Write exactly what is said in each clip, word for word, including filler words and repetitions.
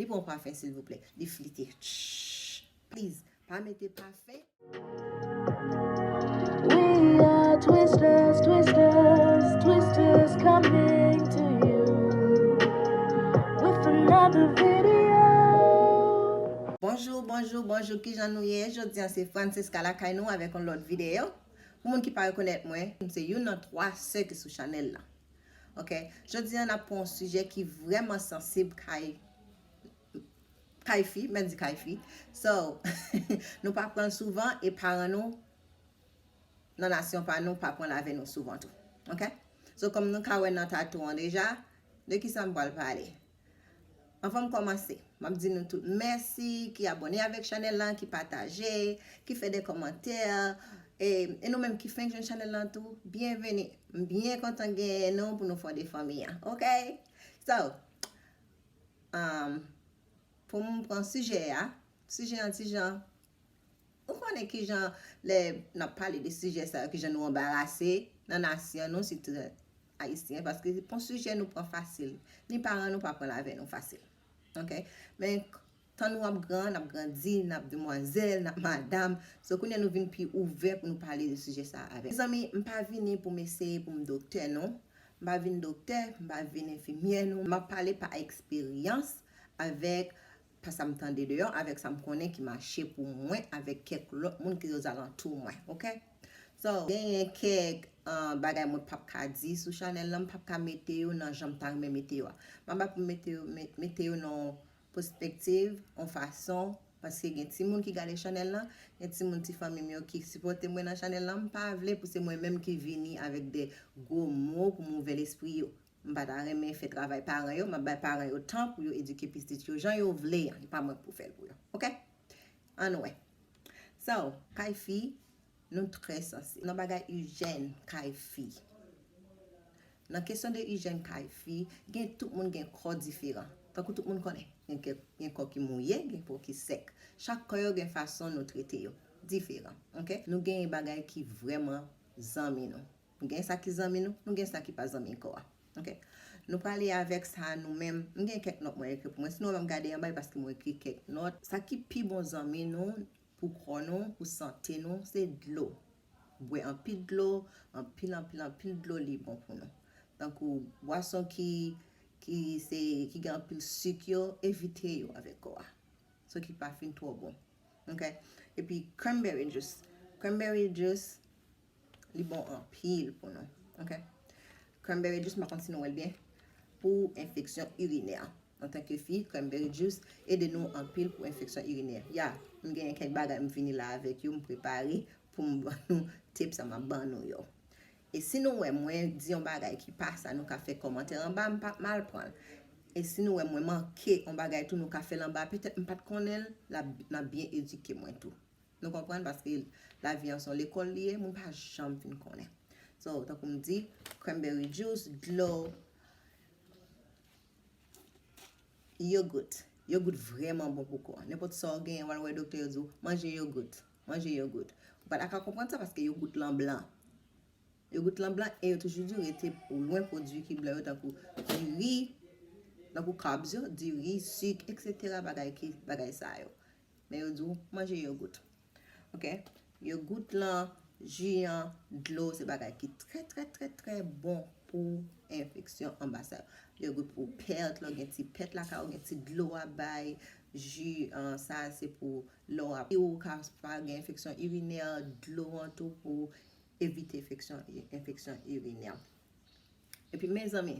Li pran pafen, silvouplè. Li flite. Tch. Please, pa mete pafen. We are Twisters, Twisters, Twisters coming to you with another video. Bonjou, bonjou, bonjou, kijan nou ye? Jodi a se Francisca lakay nou avèk yon lòt videyo. Pou moun ki pa rekonèt mwen, m se youn nan twa sè ki sou chanèl la. Ok? Jodi a n ap pran yon sijè ki vrèman sansib kay kay fi, mèt di kay fi. So, nou pa pran l souvan e paran nou nan nasyon pa nou pa pran l avè nou souvan tou. Ok? So, kòm nou ka wè nan tatou an deja, de kisa m pral pale? Anvan m kòmanse, m ap di nou tout mèsi ki abòne avèk chanèl lan, ki pataje, ki fè de kòmantè, e, e nou menm ki fenk jwenn chanèl lan tou, byenveni. M byen kontan genyen nou pou nou fè de fanmi an. Ok? So, um, pou m pran sijè a, sijè an ti jan, ou konnen kijan lè n ap pale de sijè sa yo, kijan nou anbarase nan nasyon nou, sitou ayisyen, paske se pa yon sijè nou pran fasil, ni paran nou pa pran l avè nou fasil. Ok? Men tan nou ap gran, n ap grandi, n ap demwazèl, n ap madanm. So, kounye a nou vin pi ouvè pou nou pale de sijè sa a avè. Mezanmi, m pa vini pou m eseye pou m doktè, non. M pa vin doktè, m pa vin enfimyè, non. M ap pale pa eksperyans avèk pa sa m tande deyò, avèk sa m konnen ki mache pou mwen, avèk kèk lòt moun ki ozalantou mwen, ok? So, genyen kèk uh, bagay mwen p ap ka di sou chanèl lan, m p ap ka mete yo nan jan m ta renmen mete yo a. M ap ba pou mete yo, mete yo nan yon pèspektiv, yon fason, paske gen timoun ki gade chanèl lan, gen timoun ti fanmi m yo ki sipòte mwen nan chanèl lan, m pa vle pou se mwen menm ki vini avèk de gwo mo pou m ouvè lespri yo. M pa ta renmen fè travay paran yo, m ap bay paran yo tan pou yo edike pitit yo jan yo vle an, e pa mwen k pou fè l pou yo. Ok? Ann wè. So, kay fi, nou trè sansib nan bagay ijyèn kay fi. Nan kesyon de ijyèn kay fi, gen tout moun gen kò diferan. Tankou tout moun konnen, gen kè, gen kò ki mouye, gen kò ki sèk. Chak kò yo gen fason nou trete yo diferan. Ok? Nou gen bagay ki vrèman zanmi nou. Nou gen sa ki zanmi nou, nou gen sa ki pa zanmi kò a. Ok? Nou prale avèk sa nou menm. M gen kèk nòt mwen ekri pou mwen. Sinon, w ap gade anba, e paske mwen ekri kèk nòt. Sa ki pi bon zanmi nou, pou kò nou, pou sante nou, se dlo. Bwè anpil dlo, anpil, anpil, anpil dlo, li bon pou nou. Tankou bwason ki, ki se, ki gen anpil sik yo, evite yo avèk kò a. So ki pa fin twò bon. Ok? Epi cranberry juice. Cranberry juice, li bon anpil pou nou. Ok? Cranberry juice, m pa konn si nou wè l byen, pou enfeksyon irinè. Antanke fi, cranberry juice ede nou anpil pou enfeksyon irinè. Ya, m genyen kèk bagay m vini la avèk yo, m prepare pou m ban nou tips sa m ap ban nou yo. E si nou wè mwen di yon bagay ki pa sa, nou ka fè kòmantè anba, m p ap mal pran l. E si nou wè mwen manke yon bagay tou, nou ka fè l anba, petèt m pa t konnen l, l ap, n ap byen edike mwen tou. Nou konprann? Paske lavi an se yon lekòl li ye, moun pa janm fin konnen. So, tankou m di, cranberry juice, dlo, yogout. Yogout vrèman bon pou kò. Nenpòt sa w genyen, w al wè doktè, yo di w, manje yogout, manje yogout. Ou pa ta ka konprann sa paske yogout lan blan. Yogout lan blan e yo toujou di w rete lwen pwodui ki blan yo tankou diri, tankou carbs yo, diri, sik, etsetera, bagay ki, bagay sa yo. Men yo di w manje yogout. Ok? Yogout lan, ji an, dlo, se bagay ki trè, trè, trè, trè bon pou enfeksyon anba sa yo. Yogout pou pèt, lè w gen ti pèt lakay ou, gen ti dlo a bay, ji an, sa se pou lè w ap, ou ka pa gen enfeksyon irinè, dlo an tou pou evite enfeksyon, enfeksyon irinè. Epi, mezanmi,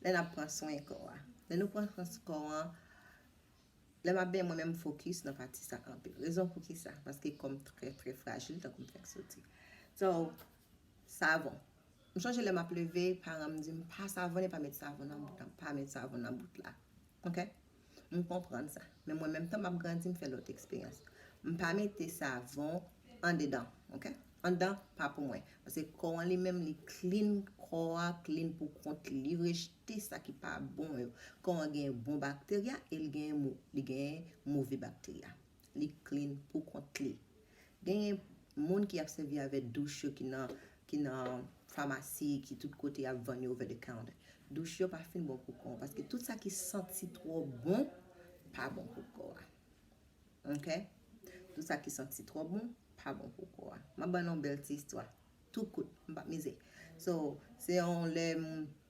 lè n ap pran swen kò a, lè nou pran swen kò an, lè m ap benyen, mwen menm, m fokis nan pati sa anpil. Rezon pou ki sa? Paske kò m trè, trè frajil, tankou m fèk soti. So, savon. M chonje lè m ap leve, paran m di m, pa savone, pa met savon nan bout la, pa met savon nan bout la. Ok? M konprann sa. Men mwen menm, tan m ap grandi, m fè lòt eksperyans. M pa mete savon andedan, ok? Anndan pa pou mwen. Paske kò an li menm, li clean, kò a clean pou kont li. Li rejte sa ki pa bon yo. Kò an gen bon bakterya e li gen mo-, li gen move bakterya. Li clean pou kont li. Genyen moun ki ap sèvi avè douch yo ki nan, ki nan famasi, ki tout kote y ap vann yo over the counter. Douch yo pa fin bon pou kò an, paske tout sa ki santi twò bon, pa bon pou kò a. Ok? Tout sa ki santi twò bon, pa bon pou kò a. M ap ban nou yon bèl ti istwa. Tou kout, m p ap mize. So, se yon lè m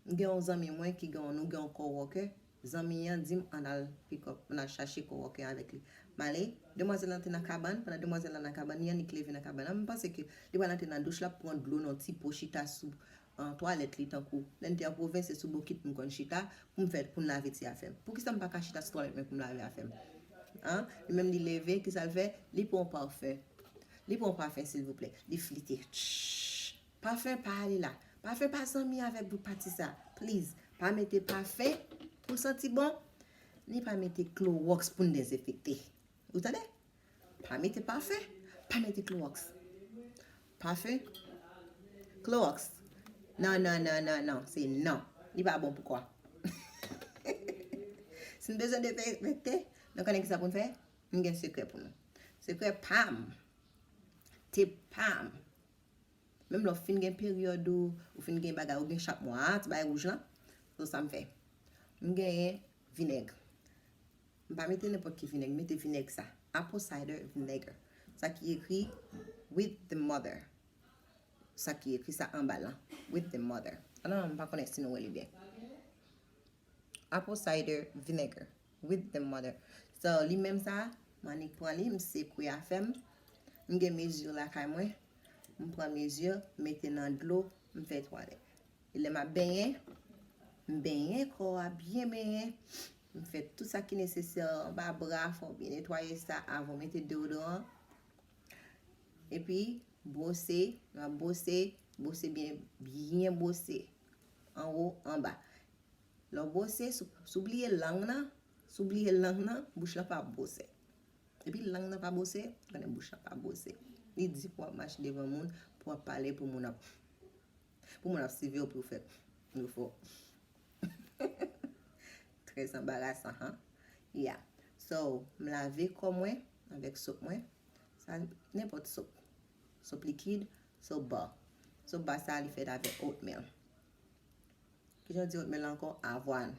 gen yon zanmi mwen ki gen yon, nou gen yon coworker. Zanmi an di m ann al pick up, ann al chache coworker avèk li. M ale, demwazèl lan te nan kabann, pandan demwazèl lan nan kabann, li annik leve nan kabann. M panse ke li pral antre nan douch la, pran dlo nan ti po, chita sou an twalèt li tankou lè n te an pwovens, se sou bokit m konn chita pou m fè, pou m lave ti afè m. Poukisa m pa ka chita sou twalèt mwen pou m lave afè m? An? Li menm li leve, kisa l fè? Li pran yon pafen. Li pran yon pafen, silvouplè. Li flite. Tch! Pafen pa ale la. Pafen pa zanmi avèk bout pati sa. Please, pa mete pafen pou l santi bon, ni pa mete klowòks pou n dezenfekte. Ou tande? Pa mete pafen, pa mete klowòks. Pafen, klowòks. Non, non, non, non, non. Se non. Li pa bon pou kò. Si n bezwen dezenfekte, nou konnen kisa pou n fè? M gen sekrè pou nou. Sekrè pa m. Te pa m. Menm lè w fin gen peryòd ou, ou fin gen bagay, ou gen chak mwa a, ti bagay wouj lan. So sa m fè? M genyen vinèg. M pa mete nenpòt ki vinèg, m mete vinèg sa. Apple cider vinegar. Sa ki ekri with the mother. Sa ki ekri sa anba lan. With the mother. Ah non, m pa konnen si nou wè li byen. Apple cider vinegar with the mother. So, li menm sa, m annik pran li, m sekwe afè m. M gen mezi lakay mwen. M pran mezi, m mete nan dlo, m fè twalèt. E lè m ap benyen, m benyen kò a, byen benyen. M fè tout sa ki nesesè anba bra, fò w byen netwaye sa avan w mete deodoran. Epi, bwose, m ap bwose, bwose byen, byen bwose. Anwo, anba. Lè w bwose, si w, si w bliye lang nan, si w bliye lang nan, bouch lan pa ap bwose. Epi lang nan pa bwose, konnen bouch lan pa bwose. Li di pou w ap mache devan moun, pou w ap pale, pou moun ap, pou moun ap siveye w, pou w fè yo fè w. Très embarrassant, hein? Yeah. So, m lave kò mwen avèk sop mwen. Sa, nenpòt sop. Sop likid, sop ba. Sop ba sa, li fèt avèk oatmeal. Kijan di oatmeal la ankò? Avwàn.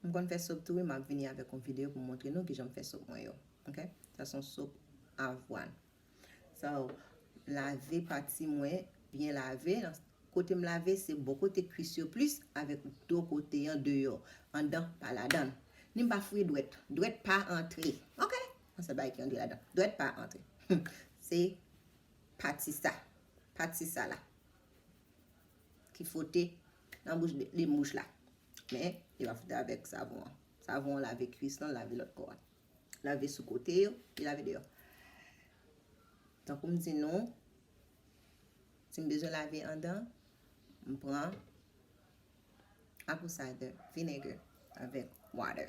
M konn fè sop tou, wi, m ap vini avèk yon videyo pou m montre nou kijan m fè sop mwen yo. Ok? Sa se yon sop avwàn. So, lave pati mwen, byen lave. Nan kote m lave, se bò kote kwis yo plis, avèk do kote an deyò. Anndan pa ladan. Ni m pa fouye dwèt. Dwèt pa antre. Ok? Nan sèl bagay ki antre ladan. Dwèt pa antre. Se pati sa. Pati sa la. Ki fwote nan bouch de, li bouch la. Men, li pa fwote avèk savon an. Savon an lave kwis lan, lave lòt kò a. Lave sou kote yo, li lave deyò. Tankou m di nou, si m bezwen lave anndan, m pran apple cider vinegar avèk water.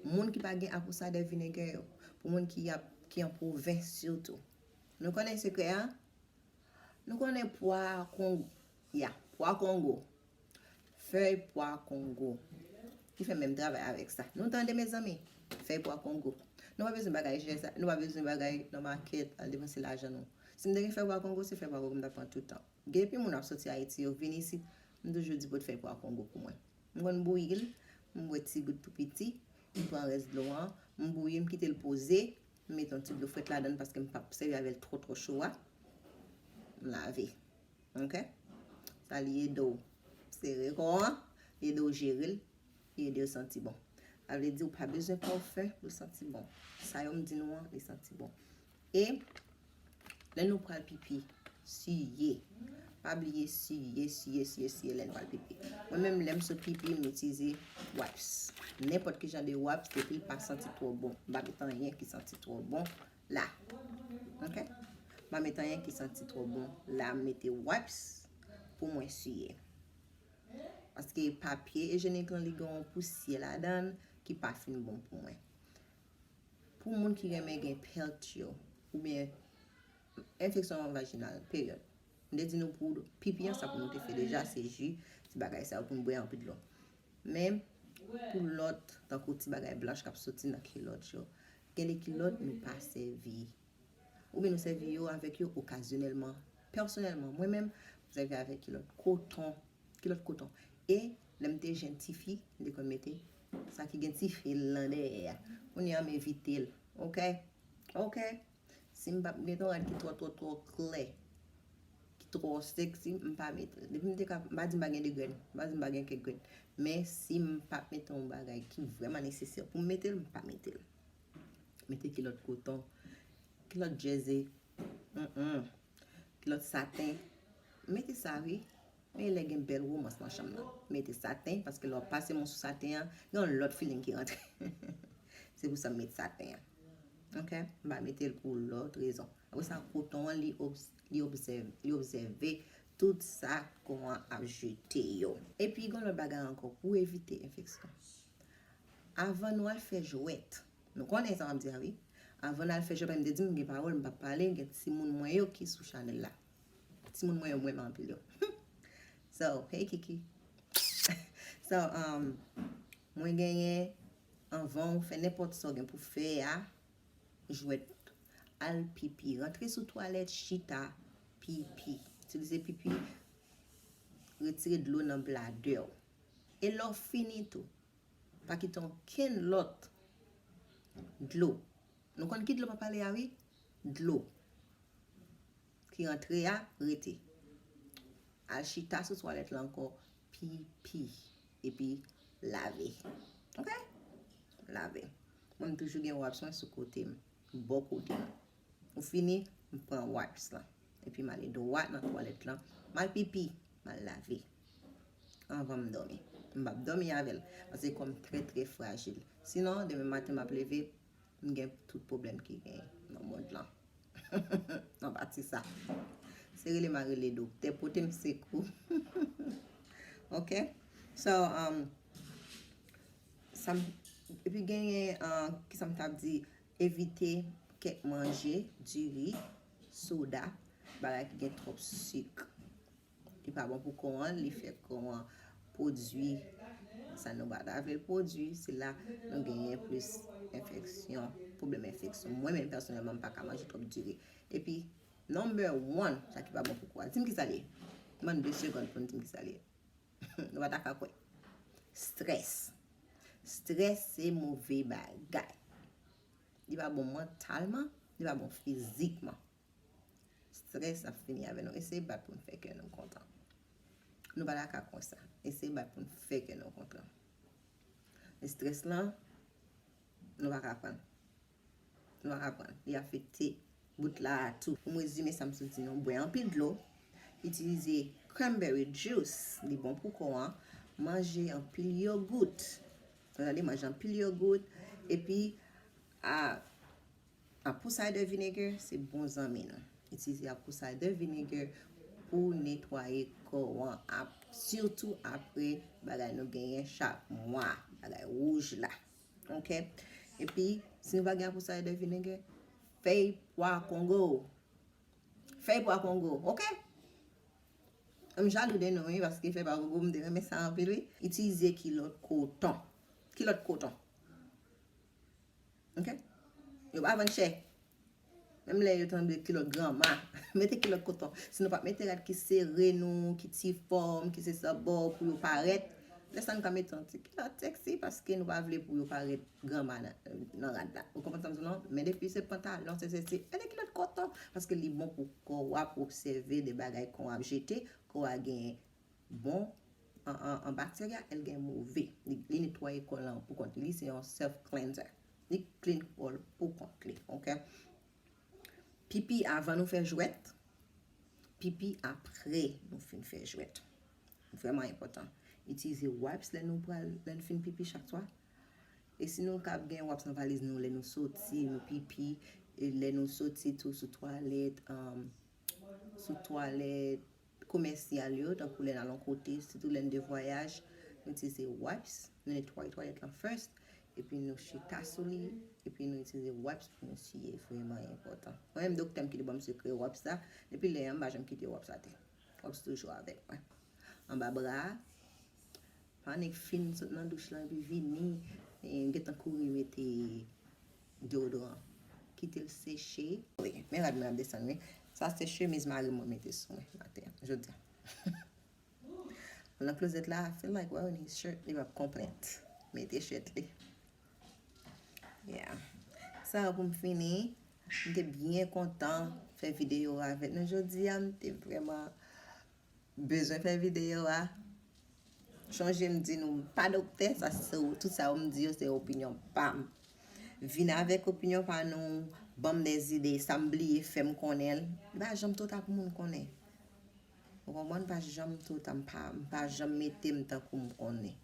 Moun ki pa gen apple cider vinegar yo, pou moun ki ap, ki an pwovens sitou. Nou konnen sekrè a? Nou konnen pwa kongo. Ya, pwa kongo. Fèy pwa kongo. Ki fè menm travay avèk sa. Nou tande, mezanmi? Fèy pwa kongo. Nou pa bezwen bagay chè sa. Nou pa bezwen bagay nan makèt, al depanse lajan nou. Si m te gen fèy pwa kongo, se fèy pwa kongo m t ap pran tout tan. Gen anpil moun ap soti Ayiti, yo vin isit, m toujou di pot fèy pwa kongo pou mwen. M konn bouyi l, m bwè ti gout tou piti, m pran rès dlo an, m bouyi, m kite l poze, m mete yon ti dlo frèt ladan l paske m p ap sèvi avè l twò twò cho a. M lave. Ok? Sa li ede w sere kò an, li ede w jere l, li ede w santi bon. Sa vle di ou pa bezwen pafè pou l santi bon. Sa yo m di nou an, li santi bon. E lè nou pral pipi, siye. Pa bliye siye, siye, siye, siye lè n pral pipi. Mwen menm, lè m sot pipi, m itilize wipes. Nenpòt ki jan de wipes, depi l pa santi twò bon. M pa met anyen ki santi twò bon la. Ok? M pa met anyen ki santi twò bon la. M mete wipes pou mwen siye. Paske papye ijyenik lan, li gen yon pousyè ladan l ki pa fin bon pou mwen. Pou moun ki renmen gen pèlt yo, oubyen enfeksyon vajinal, peryòd. M te di nou pou pipi an, sa pou nou te fè deja, se ji, ti bagay sa yo pou n bwè anpil dlo. Men, pou lòt, tankou ti bagay blanch k ap soti nan kilòt yo, gen de kilòt nou pa sèvi. Oubyen nou sèvi yo avèk yo okazyonèlman. Pèsonèlman, mwen menm, m sèvi avèk kilòt koton. Kilòt koton. E lè m te jèn tifi, m te konn mete Sa ki gen ti fil lan dèyè a. Kounye a m evite l. Oke? Oke? Si m pa mete yon rad ki twò, twò, twò klè, ki twò sexy, m pa mete l. Depi m te ka, m pa di m pa gen de grenn, m pa di m pa gen kèk grenn. Men si m pa mete yon bagay ki vrèman nesesè pou m mete l, m pa mete l. Mete kilòt koton, kilòt jèze, mm, kilòt saten. Mete sa, wi. Men lè gen bèl womans nan chanm nan. Mete saten, paske lè w ap pase men w sou saten an, gen yon lòt feeling ki rantre. Se pou sa m met saten an. Oke? M pa mete l pou lòt rezon. Apre sa, koton an, li obs-, li obsèv-, li obsève tout sa kò an ap jete yo. Epi, gen yon lòt bagay ankò, pou evite enfeksyon. Avan nou al fè jwèt, nou konnen sa m ap di a, wi. Avan n al fè jwèt, m te di m gen pawòl, m p ap pale, gen timoun mwen yo ki sou chanèl la. Timoun mwen yo, m renmen anpil yo. So, hey Kiki. So, um, mwen genyen, anvan w fè nenpòt sa w gen pou fè a, jwèt, al pipi. Rantre sou twalèt, chita, pipi. Itilize pipi, retire dlo nan bladè w. E lè w fini tou, pa kite okenn lòt dlo. Nou konn ki dlo m ap pale a, wi? Dlo ki rantre a, rete. Al chita sou twalèt la ankò, pipi, epi lave. Oke? Lave. Mwen, m toujou gen wipes mwen sou kote m, bò kote m. Ou fini, m pran wipes lan. Epi m ale dwat nan twalèt lan. M al pipi, m al lave. Anvan m dòmi. M p ap dòmi avè l. Paske kò m trè, trè frajil. Sinon, demen maten m ap leve, m gen tout pwoblèm ki gen nan mond lan. An pati sa. Se rele m a rele doktè, pote m sekou. Oke? So, um, sa m, epi genyen, uh, ki sa m t ap di, evite kèk manje, diri, soda, bagay ki gen twòp sik. Li pa bon pou kò an, li fè kò an pwodui sa nou pa ta vle l pwodui, se la nou genyen plis enfeksyon, pwoblèm enfeksyon. Mwen menm pèsonèlman, m pa ka manje twòp diri. Epi, number one, sa ki pa bon pou kò a. Di m ki sa l ye. M ban n de segonn pou n di m ki sa l ye. Nou pa ta ka kwè. Strès. Strès se move bagay. Li pa bon mantalman, li pa bon fizikman. Strès ap fini avè nou. Eseye bat pou n fè kè nou kontan. Nou pa ta ka konsa. Eseye bat pou n fè kè nou kontan. Men strès lan, nou pa ka pran l. Nou pa ka pran l. Li afekte bout la a tou. Pou m rezime sa m sot di nou, bwè anpil dlo, itilize cranberry juice, li bon pou kò an, manje anpil yogout. Ou tande, manje anpil yogout, epi a, apple cider vinegar se bon zanmi nou. Itilize apple cider vinegar pou netwaye kò an, ap, sitou apre bagay nou genyen chak mwa, bagay wouj la. Oke? Epi, si nou pa gen apple cider vinegar, fèy pwa kongo. Fèy pwa kongo, oke? M jalou de nou, wi, paske fèy pwa kongo, m te renmen sa anpil, wi. Itilize kilòt koton. Kilòt koton. Oke? Yo pa vann chè. Menm lè yo tann kilòt granma, mete kilòt koton. Si nou pa mete rad ki sere nou, ki ti fòm, ki se sabò pou yo parèt, lè sa nou ka mete yon ti kilòt sexy paske nou pa vle pou yo parèt granma nan, nan rad la. Ou konprann sa m di w lan? Men depi se pantalon, se sesi, mete kilòt koton paske li bon pou kò w ap obsève de bagay kò w ap jete, kò w ap genyen bon an, an, an bakterya, el gen move. Li, li netwaye kò l lan pou kont li, se yon self cleanser. Li clean kò l pou kont li, oke? Pipi avan nou fè jwèt, pipi apre nou fin fè jwèt. Vrèman enpòtan. Itilize wipes lè nou pral, lè nou fin pipi chak swa. E si nou kab gen wipes nan valiz nou, lè nou soti, nou pipi, e lè nou soti tou sou twalèt, um, sou twalèt komèsyal yo, tankou lè n al yon kote, sitou lè n de vwayaj, nou itilize wipes, nou netwaye twalèt lan first, epi nou chita sou li, epi nou itilize wipes pou nou siye, vrèman enpòtan. Mwen menm, doktè m ki te ban m sekrè wipes la, depi lè a, m pa janm kite wipes atè. Wipes toujou avèk mwen. Anba bra a, pa annik fin sot nan douch lan epi vini, e, gentan kouri mete deodoran. Kite l seche. Men rad mwen ap desann, wi. Sa se chemiz mari mwen mete sou mwen maten an, jodi a. Nan klozèt la, I feel like wearing his shirt, li p ap konplèt. Mete chèt li. Yeah. Sa pou m fini. M te byen kontan fè videyo avèk nou jodi a. M te vrèman bezwen fè videyo a. Chonje m di nou m pa doktè, sa se tout sa yo m di yo se opinyon pa m. Vin avèk opinyon pa nou, ban m de zide, sa m bliye fè m konnen l. M pa janm twò ta pou moun konnen. Ou konprann? Pa janm twò ta, m pa, m pa janm mete m tankou m konnen.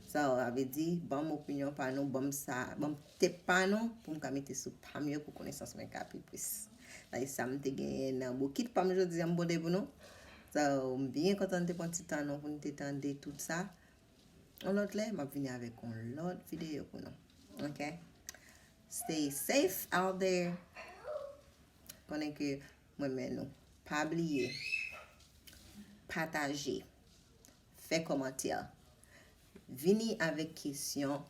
Sa sa vle di, ban m opinyon pa nou, ban m sa, ban m tèt pa nou, pou m ka mete sou pa m yo pou konesans mwen ka pi plis. Sa se sa m te genyen nan bokit pa m jodi a m pote pou nou. So, m byen kontan n te pran ti tan nou pou n te tande tout sa. Yon lòt lè, m ap vini avèk yon lòt videyo pou nou. Ok? Stay safe out there. Konnen ke mwen renmen nou. Pa bliye pataje, fè kòmantè, vini avèk kesyon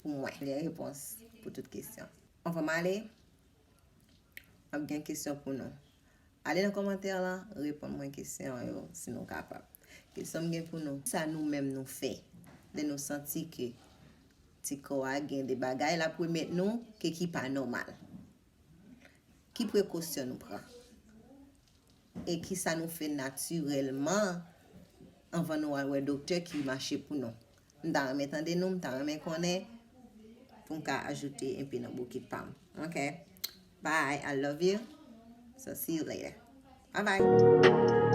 pou mwen. Gen repons pou tout kesyon. Anvan m ale, m ap gen kesyon pou nou. Ale nan kòmantè lan, reponn mwen kesyon yo si nou kapab. Kesyon m gen pou nou, sa nou menm nou fè lè nou santi ke ti kò a gen de bagay l ap remèt nou ke ki pa nòmal? Ki prekosyon nou pran? E ki sa nou fè natirèlman anvan nou al wè doktè ki mache pou nou? M ta renmen tande nou, m ta renmen konnen pou m ka ajoute enpe nan bokit pa m. Ok? Bye, I love you. So see you later. Bye bye.